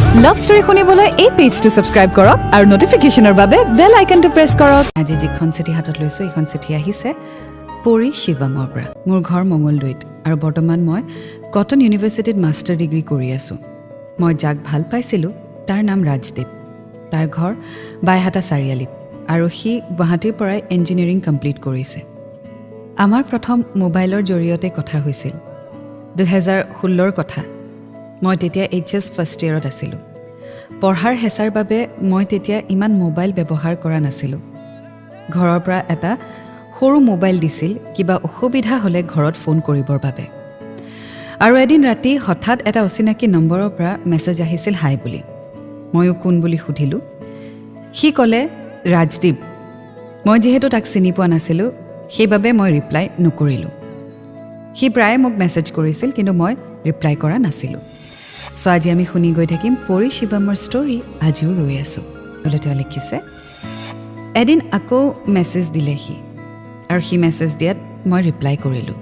Love story শুনিবলৈ এই পেজটো subscribe কৰক আৰু নটিফিকেশ্যনৰ বাবে বেল আইকনটো প্ৰেছ কৰক। আজি যিখন চিঠি হাতত লৈছোঁ, এইখন চিঠি আহিছে পৰি শিৱমৰ পৰা। মোৰ ঘৰ মঙলদৈত আৰু বৰ্তমান মই কটন ইউনিভাৰ্চিটিত মাষ্টাৰ ডিগ্ৰী কৰি আছোঁ। মই যাক ভাল পাইছিলোঁ, তাৰ নাম ৰাজদীপ। তাৰ ঘৰ বাইহাটা চাৰিআলিত আৰু সি গুৱাহাটীৰ পৰাই ইঞ্জিনিয়াৰিং কমপ্লিট কৰিছে। আমাৰ প্ৰথম মোবাইলৰ জৰিয়তে কথা হৈছিল। 2016ৰ কথা। মই তেতিয়া এইচ এছ ফাৰ্ষ্ট ইয়েৰত আছিলোঁ। পঢ়াৰ হেঁচাৰ বাবে মই তেতিয়া ইমান মোবাইল ব্যৱহাৰ কৰা নাছিলোঁ। ঘৰৰ পৰা এটা সৰু মোবাইল দিছিল, কিবা অসুবিধা হ'লে ঘৰত ফোন কৰিবৰ বাবে। আৰু এদিন ৰাতি হঠাৎ এটা অচিনাকি নম্বৰৰ পৰা মেছেজ আহিছিল, হাই বুলি। ময়ো কোন বুলি সুধিলোঁ। সি ক'লে ৰাজদীপ। মই যিহেতু তাক চিনি পোৱা নাছিলোঁ, সেইবাবে মই ৰিপ্লাই নকৰিলোঁ। সি প্ৰায়ে মোক মেছেজ কৰিছিল, কিন্তু মই ৰিপ্লাই কৰা নাছিলোঁ। চ' আজি আমি শুনি গৈ থাকিম পৰি শিৱমৰ ষ্টৰী, আজিও ৰৈ আছোঁ বুলি তেওঁ লিখিছে। এদিন আকৌ মেছেজ দিলে সি আৰু সি মেছেজ দিয়াত মই ৰিপ্লাই কৰিলোঁ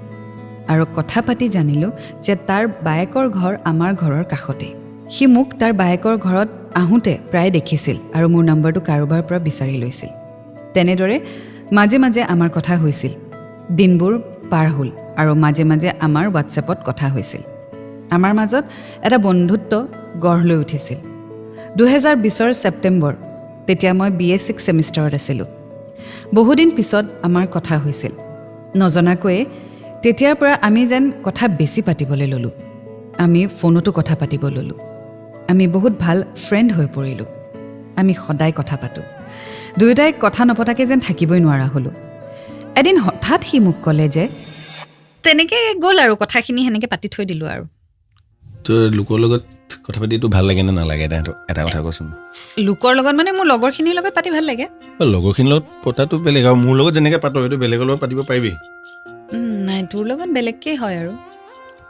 আৰু কথা পাতি জানিলোঁ যে তাৰ বায়েকৰ ঘৰ আমাৰ ঘৰৰ কাষতেই। সি মোক তাৰ বায়েকৰ ঘৰত আহোঁতে প্ৰায় দেখিছিল আৰু মোৰ নম্বৰটো কাৰোবাৰ পৰা বিচাৰি লৈছিল। তেনেদৰে মাজে মাজে আমাৰ কথা হৈছিল। দিনবোৰ পাৰ হ'ল আৰু মাজে মাজে আমাৰ হোৱাটছএপত কথা হৈছিল। আমাৰ মাজত এটা বন্ধুত্ব গঢ় লৈ উঠিছিল। 2020ৰ ছেপ্টেম্বৰ, তেতিয়া মই বি এ ছিক্স ছেমিষ্টাৰত আছিলোঁ। বহুদিন পিছত আমাৰ কথা হৈছিল। নজনাকৈয়ে তেতিয়াৰ পৰা আমি যেন কথা বেছি পাতিবলৈ ল'লোঁ। আমি ফোনতো কথা পাতিব ল'লোঁ। আমি বহুত ভাল ফ্ৰেণ্ড হৈ পৰিলোঁ। আমি সদায় কথা পাতোঁ। দুয়োটাই কথা নপতাকৈ যেন থাকিবই নোৱাৰা হ'লোঁ। এদিন হঠাৎ সি মোক ক'লে যে তেনেকৈ গ'ল আৰু কথাখিনি সেনেকৈ পাতি থৈ দিলোঁ আৰু। তোৰ লোকৰ লগত কথা পাতিতো ভাল লাগে নে নালাগে, এটা কথা কচোন। লোকৰ লগত মানে মোৰ লগৰখিনিৰ লগত পাতি ভাল লাগে। অ, লগৰখিনিৰ লগত পতাটো বেলেগ আৰু মোৰ লগত যেনেকৈ পাতো, সেইটো বেলেগৰ লগত পাতিব পাৰিবি? নাই, তোৰ লগত বেলেগকৈ হয় আৰু।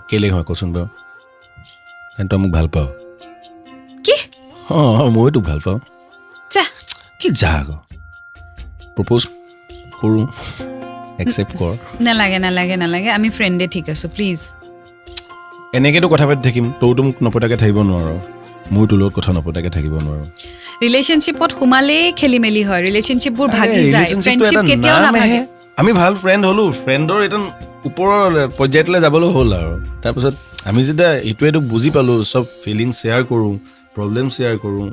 কেলে হয় কচোন বাৰু? কাৰণ তই মোক ভাল পাৱ। কি? অঁ, ময়ো তোক ভাল পাওঁ। যা। কি যা আকৌ? প্ৰপ'জ কৰোঁ, একচেপ্ট কৰ। নালাগে, নালাগে, নালাগে। আমি ফ্ৰেণ্ডে ঠিক আছোঁ, প্লিজ। এনেকৈতো কথা পাতি থাকিম। তইতো মোক নপতাকৈ থাকিব নোৱাৰ, ময়ো তোৰ লগত কথা নপতাকৈ থাকিব নোৱাৰোঁ। ৰিলেশ্যনশ্বিপত সোমালেই খেলি মেলি হয়, ৰিলেশ্যনশ্বিপবোৰ ভাগি যায়। relationship টো ফ্ৰেণ্ডশ্বিপ এটা কেতিয়াও নামহে। নাভাগে। আমি ভাল ফ্ৰেণ্ড হ'লো, ফ্ৰেণ্ডৰ এটা ওপৰৰ পৰ্যায়টোলৈ যাবলৈ হ'ল আৰু তাৰপিছত আমি যেতিয়া ইটোৱে এইটোক বুজি পালোঁ, চব ফিলিংছ শ্বেয়াৰ কৰোঁ, প্ৰব্লেম শ্বেয়াৰ কৰোঁ,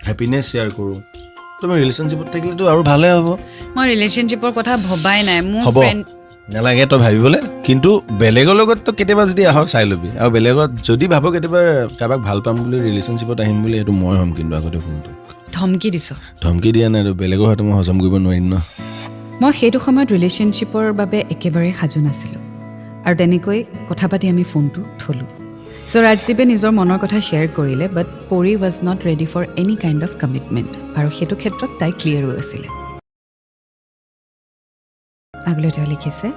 হেপিনেছ শ্বেয়াৰ কৰোঁ, তো আমি ৰিলেশ্যনশ্বিপত থাকিলেতো আৰু ভালে হ'ব। মই ৰিলেশ্যনশ্বিপৰ কথা ভবাই নাই মোৰ। হ'ব। ফ্ৰেণ্ড নালাগে তই ভাবিবলৈ, কিন্তু বেলেগৰ লগত তই কেতিয়াবা যদি আহ, চাই ল'বি। আৰু বেলেগত যদি ভাব কেতিয়াবা কাৰোবাক ভাল পাম বুলি, ৰিলেশ্যনশ্বিপত আহিম বুলি, সেইটো মই হ'ম কিন্তু আগতে ফোনটো। ধমকি দিছ? ধমকি দিয়া নাই, বেলেগৰ হয়তো মই হজম কৰিব নোৱাৰিম ন। মই সেইটো সময়ত ৰিলেশ্যনশ্বিপৰ বাবে একেবাৰে সাজু নাছিলোঁ আৰু তেনেকৈ কথা পাতি আমি ফোনটো থ'লোঁ। চ' ৰাজদীপে নিজৰ মনৰ কথা শ্বেয়াৰ কৰিলে, but Pori was not ready for any kind of commitment আৰু সেইটো ক্ষেত্ৰত তাই ক্লিয়াৰো আছিলে। আগলৈ তেওঁ লিখিছে,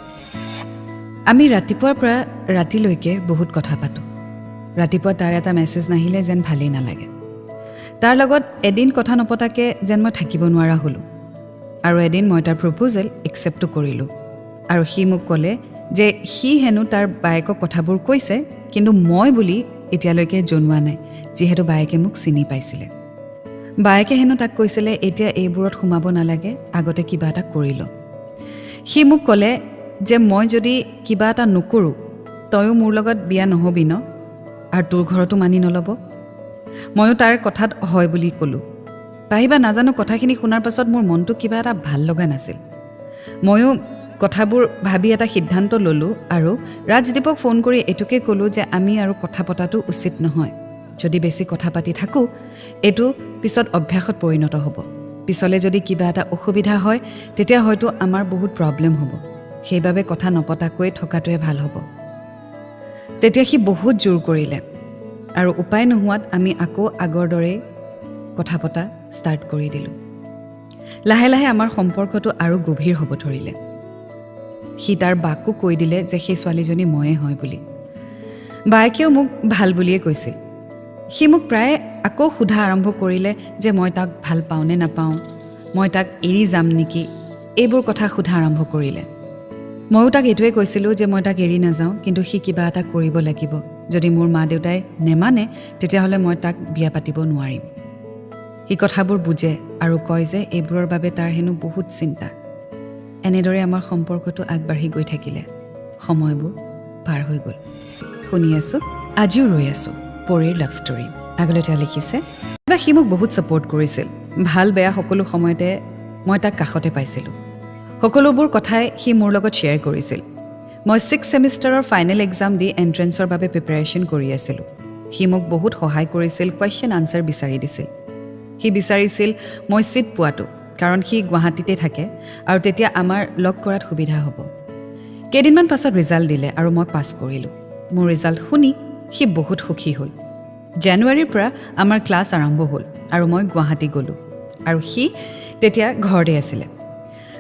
আমি ৰাতিপুৱাৰ পৰা ৰাতিলৈকে বহুত কথা পাতোঁ। ৰাতিপুৱা তাৰ এটা মেছেজ নাহিলে যেন ভালেই নালাগে। তাৰ লগত এদিন কথা নপতাকৈ যেন মই থাকিব নোৱাৰা হ'লোঁ আৰু এদিন মই তাৰ প্ৰপ'জেল একচেপ্টো কৰিলোঁ আৰু সি মোক ক'লে যে সি হেনো তাৰ বায়েকক কথাবোৰ কৈছে, কিন্তু মই বুলি এতিয়ালৈকে জনোৱা নাই, যিহেতু বায়েকে মোক চিনি পাইছিলে। বায়েকে হেনো তাক কৈছিলে, এতিয়া এইবোৰত সোমাব নালাগে, আগতে কিবা এটা কৰি ল। সি মোক ক'লে যে মই যদি কিবা এটা নকৰোঁ, তয়ো মোৰ লগত বিয়া নহ'বি ন আৰু তোৰ ঘৰতো মানি নল'ব। ময়ো তাৰ কথাত হয় বুলি ক'লোঁ। পাহিবা, নাজানো, কথাখিনি শুনাৰ পাছত মোৰ মনটো কিবা এটা ভাল লগা নাছিল। ময়ো কথাবোৰ ভাবি এটা সিদ্ধান্ত ল'লোঁ আৰু ৰাজদীপক ফোন কৰি এইটোকে ক'লোঁ যে আমি আৰু কথা পতাটো উচিত নহয়। যদি বেছি কথা পাতি থাকোঁ, এইটো পিছত অভ্যাসত পৰিণত হ'ব। পিছলৈ যদি কিবা এটা অসুবিধা হয়, তেতিয়া হয়তো আমাৰ বহুত প্ৰব্লেম হ'ব। সেইবাবে কথা নপতাকৈ থকাটোৱে ভাল হ'ব। তেতিয়া সি বহুত জোৰ কৰিলে আৰু উপায় নোহোৱাত আমি আকৌ আগৰ দৰেই কথা পতা ষ্টাৰ্ট কৰি দিলোঁ। লাহে লাহে আমাৰ সম্পৰ্কটো আৰু গভীৰ হ'ব ধৰিলে। সি তাৰ বাকো কৈ দিলে যে সেই ছোৱালীজনী ময়ে হয় বুলি। বায়েকেও মোক ভাল বুলিয়ে কৈছিল। সি মোক প্ৰায়ে আকৌ সোধা আৰম্ভ কৰিলে যে মই তাক ভাল পাওঁ নে নাপাওঁ, মই তাক এৰি যাম নেকি, এইবোৰ কথা সোধা আৰম্ভ কৰিলে। ময়ো তাক এইটোৱে কৈছিলোঁ যে মই তাক এৰি নাযাওঁ, কিন্তু সি কিবা এটা কৰিব লাগিব। যদি মোৰ মা দেউতাই নেমানে, তেতিয়াহ'লে মই তাক বিয়া পাতিব নোৱাৰিম। সি কথাবোৰ বুজে আৰু কয় যে এইবোৰৰ বাবে তাৰ হেনো বহুত চিন্তা। এনেদৰে আমাৰ সম্পৰ্কটো আগবাঢ়ি গৈ থাকিলে। সময়বোৰ পাৰ হৈ গ'ল। শুনি আছোঁ, আজিও ৰৈ আছোঁ পৰীৰ লাভ ষ্টৰী। আগলৈ তেওঁ লিখিছে বা সি মোক বহুত ছাপৰ্ট কৰিছিল। ভাল বেয়া সকলো সময়তে মই তাক কাষতে পাইছিলোঁ। সকলোবোৰ কথাই সি মোৰ লগত শ্বেয়াৰ কৰিছিল। মই ছিক্স ছেমিষ্টাৰৰ ফাইনেল এক্সাম দি এণ্ট্ৰেঞ্চৰ বাবে প্ৰিপেৰেশ্যন কৰি আছিলোঁ। সি মোক বহুত সহায় কৰিছিল, কুৱেশ্যন আনচাৰ বিচাৰি দিছিল। সি বিচাৰিছিল মই ছিট পোৱাটো, কাৰণ সি গুৱাহাটীতে থাকে আৰু তেতিয়া আমাৰ লগ কৰাত সুবিধা হ'ব। কেইদিনমান পাছত ৰিজাল্ট দিলে আৰু মই পাছ কৰিলোঁ। মোৰ ৰিজাল্ট শুনি সি বহুত সুখী হ'ল। জানুৱাৰীৰ পৰা আমাৰ ক্লাছ আৰম্ভ হ'ল আৰু মই গুৱাহাটী গ'লোঁ আৰু সি তেতিয়া ঘৰতে আছিলে।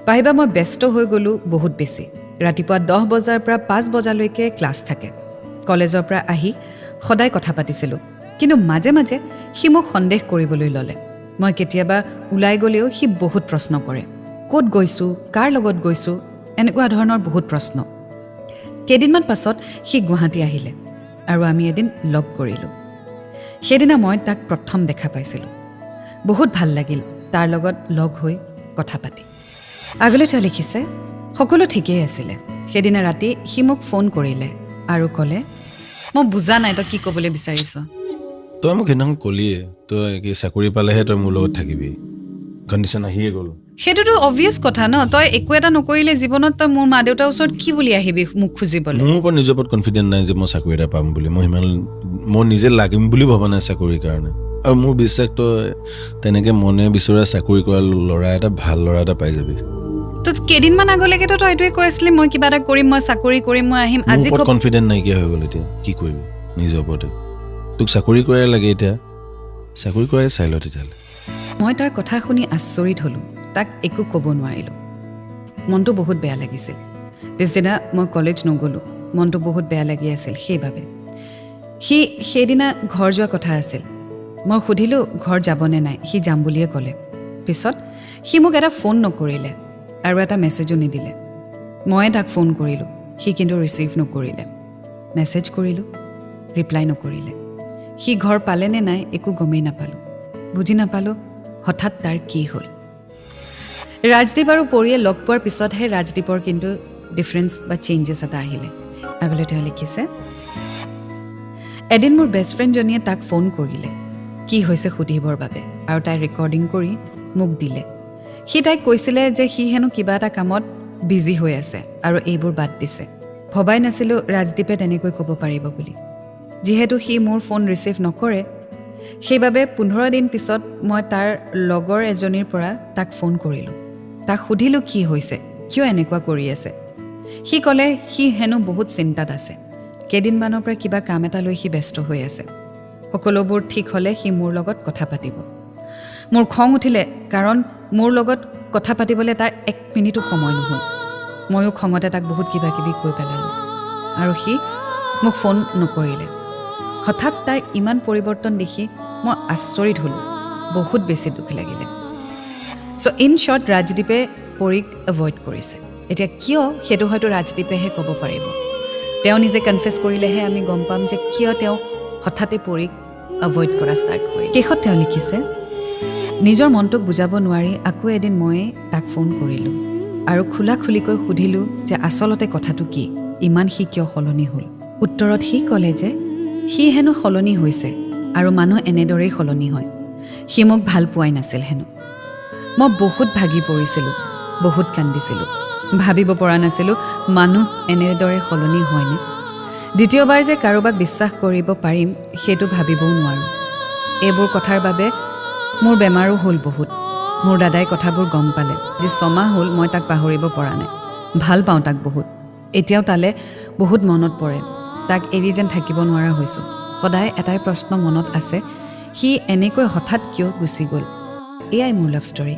পাহিবা, মই ব্যস্ত হৈ গ'লোঁ বহুত বেছি। ৰাতিপুৱা 10 বজাৰ পৰা 5 বজালৈকে ক্লাছ থাকে। কলেজৰ পৰা আহি সদায় কথা পাতিছিলোঁ, কিন্তু মাজে মাজে সি মোক সন্দেহ কৰিবলৈ ল'লে। মই কেতিয়াবা ওলাই গ'লেও সি বহুত প্ৰশ্ন কৰে, ক'ত গৈছোঁ, কাৰ লগত গৈছোঁ, এনেকুৱা ধৰণৰ বহুত প্ৰশ্ন। কেইদিনমান পাছত সি গুৱাহাটী আহিলে আৰু আমি এদিন লগ কৰিলোঁ। সেইদিনা মই তাক প্ৰথম দেখা পাইছিলোঁ। বহুত ভাল লাগিল তাৰ লগত লগ হৈ কথা পাতি। আগলৈ তেওঁ লিখিছে, সকলো ঠিকেই আছিলে। সেইদিনা ৰাতি সি মোক ফোন কৰিলে আৰু ক'লে, মই বুজা নাই তই কি ক'বলৈ বিচাৰিছ। তই মোক সেইদিনাখন ক'লিয়ে, তই কি চাকৰি পালেহে তই মোৰ লগত থাকিবি। কণ্ডিশ্যন আহিয়ে গ'ল। সেইটোতো অবভিয়াছ কথা ন। তই একো এটা নকৰিলে জীৱনত তই মোৰ মা দেউতাৰ ওচৰত কি বুলি আহিবি মোক খুজিবলৈ? মোৰ ওপৰত, নিজৰ ওপৰত কনফিডেণ্ট নাই যে মই চাকৰি এটা পাম বুলি। মই সিমান মই নিজে লাগিম বুলি ভবা নাই চাকৰিৰ কাৰণে। আৰু মোৰ বিশ্বাস, তই তেনেকৈ মনে বিচৰা চাকৰি কৰা ল'ৰা এটা, ভাল ল'ৰা এটা পাই যাবি। তো কেইদিনমান আগলৈকেতো তই এইটোৱে কৈ আছিলি, মই কিবা এটা কৰিম, মই চাকৰি কৰিম, মই আহিম। মোৰ আজি ওপৰত কনফিডেণ্ট নাইকিয়া হৈ গ'ল। এতিয়া কি কৰিবি নিজৰ ওপৰতে? তোক চাকৰি কৰাই লাগে। এতিয়া চাকৰি কৰাই চাই ল তেতিয়াহ'লে। মই তাৰ কথা শুনি আচৰিত হ'লোঁ। তাক একো ক'ব নোৱাৰিলোঁ। মনটো বহুত বেয়া লাগিছিল। পিছদিনা মই কলেজ নগ'লোঁ। মনটো বহুত বেয়া লাগি আছিল সেইবাবে। সি সেইদিনা ঘৰ যোৱা কথা আছিল। মই সুধিলোঁ ঘৰ যাবনে নাই। সি যাম বুলিয়ে ক'লে। পিছত সি মোক এটা ফোন নকৰিলে আৰু এটা মেছেজো নিদিলে। ময়ে তাক ফোন কৰিলোঁ, সি কিন্তু ৰিচিভ নকৰিলে। মেছেজ কৰিলোঁ, ৰিপ্লাই নকৰিলে। সি ঘৰ পালে নে নাই একো গমেই নাপালোঁ। বুজি নাপালোঁ হঠাৎ তাৰ কি হ'ল। ৰাজদীপ আৰু পৰীয়ে লগ পোৱাৰ পিছতহে ৰাজদীপৰ কিন্তু ডিফাৰেঞ্চ বা চেঞ্জেছ এটা আহিলে। আগলৈ তেওঁ লিখিছে, এদিন মোৰ বেষ্ট ফ্ৰেণ্ডজনীয়ে তাক ফোন কৰিলে কি হৈছে সুধিবৰ বাবে আৰু তাই ৰেকৰ্ডিং কৰি মোক দিলে। সি তাইক কৈছিলে যে সি হেনো কিবা এটা কামত বিজি হৈ আছে আৰু এইবোৰ বাদ দিছে। ভবাই নাছিলোঁ ৰাজদীপে তেনেকৈ ক'ব পাৰিব বুলি। যিহেতু সি মোৰ ফোন ৰিচিভ নকৰে, সেইবাবে 15 দিন পিছত মই তাৰ লগৰ এজনীৰ পৰা তাক ফোন কৰিলোঁ। তাক সুধিলোঁ কি হৈছে, কিয় এনেকুৱা কৰি আছে। সি ক'লে সি হেনো বহুত চিন্তাত আছে। কেইদিনমানৰ পৰা কিবা কাম এটা লৈ সি ব্যস্ত হৈ আছে। সকলোবোৰ ঠিক হ'লে সি মোৰ লগত কথা পাতিব। মোৰ খং উঠিলে, কাৰণ মোৰ লগত কথা পাতিবলৈ তাৰ এক মিনিটো সময় নহ'ল। ময়ো খঙতে তাক বহুত কিবা কিবি কৈ পেলালোঁ আৰু সি মোক ফোন নকৰিলে। হঠাৎ তাৰ ইমান পৰিৱৰ্তন দেখি মই আচৰিত হ'লোঁ। বহুত বেছি দুখ লাগিলে। চ' ইন শ্বৰ্ট, ৰাজদীপে পৰীক এভইড কৰিছে। এতিয়া কিয়, সেইটো হয়তো ৰাজদীপেহে ক'ব পাৰিব। তেওঁ নিজে কনফেছ কৰিলেহে আমি গম পাম যে কিয় তেওঁ হঠাতে পৰীক এভইড কৰা ষ্টাৰ্ট কৰিলে। শেষত তেওঁ লিখিছে, নিজৰ মনটোক বুজাব নোৱাৰি আকৌ এদিন মই তাক ফোন কৰিলোঁ আৰু খোলা খুলিকৈ সুধিলোঁ যে আচলতে কথাটো কি, ইমান সি কিয় সলনি হ'ল। উত্তৰত সি ক'লে যে সি হেনো সলনি হৈছে আৰু মানুহ এনেদৰেই সলনি হয়। সি মোক ভাল পোৱাই নাছিল হেনো। মই বহুত ভাগি পৰিছিলোঁ, বহুত কান্দিছিলোঁ। ভাবিব পৰা নাছিলোঁ মানুহ এনেদৰে সলনি হয়নে। দ্বিতীয়বাৰ যে কাৰোবাক বিশ্বাস কৰিব পাৰিম, সেইটো ভাবিবও নোৱাৰোঁ। এইবোৰ কথাৰ বাবে মোৰ বেমাৰো হ'ল বহুত। মোৰ দাদাই কথাবোৰ গম পালে। যে 6 মাহ হ'ল, মই তাক পাহৰিব পৰা নাই। ভাল পাওঁ তাক বহুত। এতিয়াও তালে বহুত মনত পৰে। তাক এৰি যেন থাকিব নোৱাৰা হৈছোঁ। সদায় এটাই প্ৰশ্ন মনত আছে, সি এনেকৈ হঠাৎ কিয় গুচি গ'ল? এয়াই মোৰ লাভ ষ্টৰী।